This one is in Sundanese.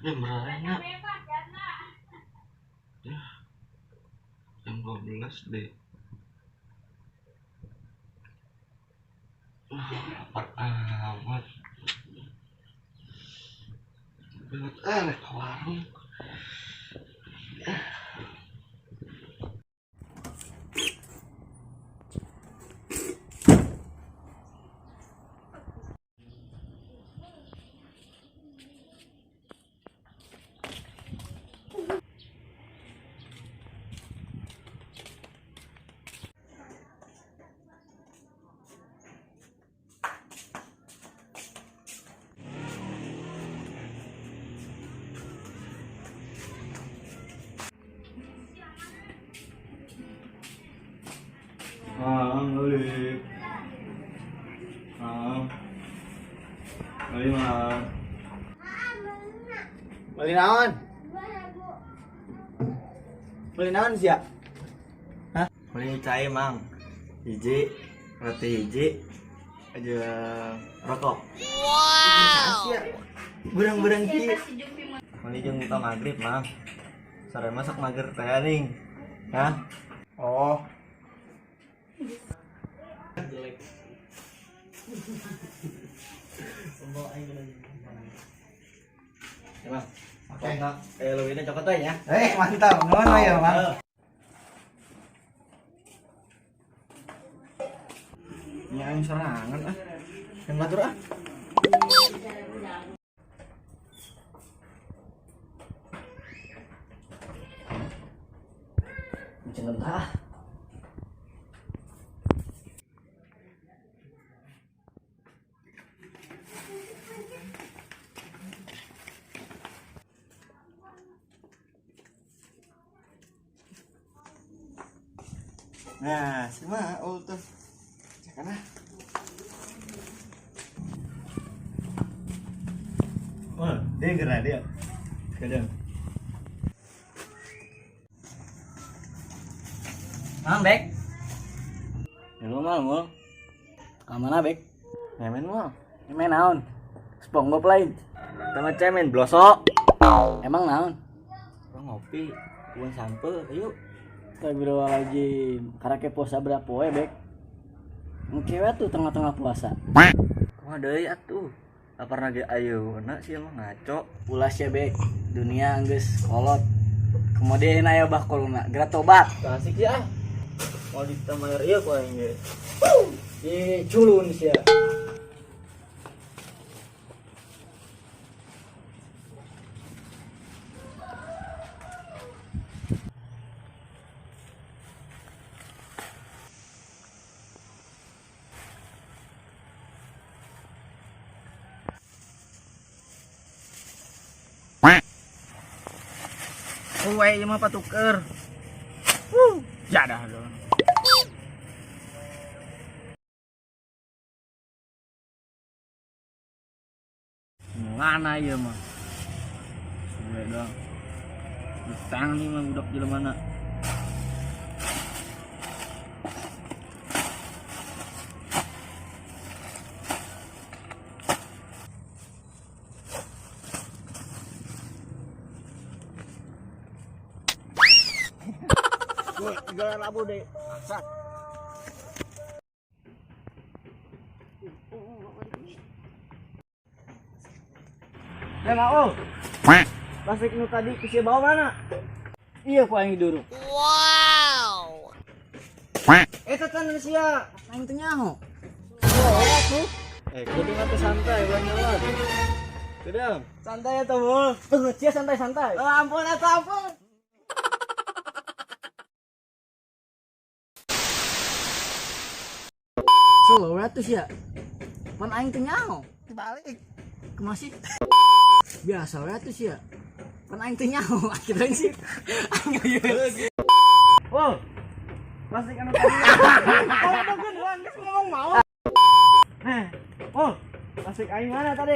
Jam berapa ya? Ya, jam 12 deh. Ah, lapar amat. Banget ah, ke warung. Mang, beli. Mang. Beli, Mang. Beli naon? Beli naon sih ya? Hah? Beli cai, Mang. Hiji, roti hiji, aja rokok. Wow. Berang-berang ki. Beli jeung buka maghrib, Mang. Sore masak mager teh ning. Hah? Oh. Ya, Mang. Oke. Eh, leuwihna cokot teh ya. Eh, mantap. Nuhun ya, Mang. Ini aing sorangan ah. Yang batur ah. Jangan ah. Nah, si Maul tuh. Cek ah. Oh, dia gerak dia. Kadang. Mang, Bek. Ya lu mal, mul. Ka mana, Bek? Ngemen mal. Ngemen naon? SpongeBob lain. Sama cemen blosok. Emang naon? Orang ngopi, buang sampe, yuk. Astagfirullahaladzim. Karake puasa berapa we, Bek? Engke we tuh tengah-tengah puasa. Kumaha deui atuh? Lapar lagi ayeuna sih emang ngaco. Ulah sia, Bek. Dunia geus kolot. Kemudian aya bah corona, geura tobat. Asik ya. Mau ditambah ieu ku aing ge. Ih, culun sia. Kue ieu mah patuker. Jadah dong. Ngana ieu mah. Suwe doang. Utang nih mah budak jelema mana. Jalan labu deh. Masak. Eh, Maul. Plastik nu tadi ku sia bawa mana? Iya ku aing dulu. Eta kan sia. Aing teu nyaho. Eh, kudu mah santai ulah nyolot. Kedang. Santai atuh, Mul. Tuh, sia santai-santai. Oh, ampun atuh, ampun. Solo we atuh sia. Pan aing teu nyaho. Dibalik. Kumaha sih? Biasa we atuh sia. Pan aing teu nyaho, akhirnya sih. Aing geus. Oh. Plastik anu tadi. Oh, udah geus ngomong mau. Eh, oh, plastik aing mana tadi?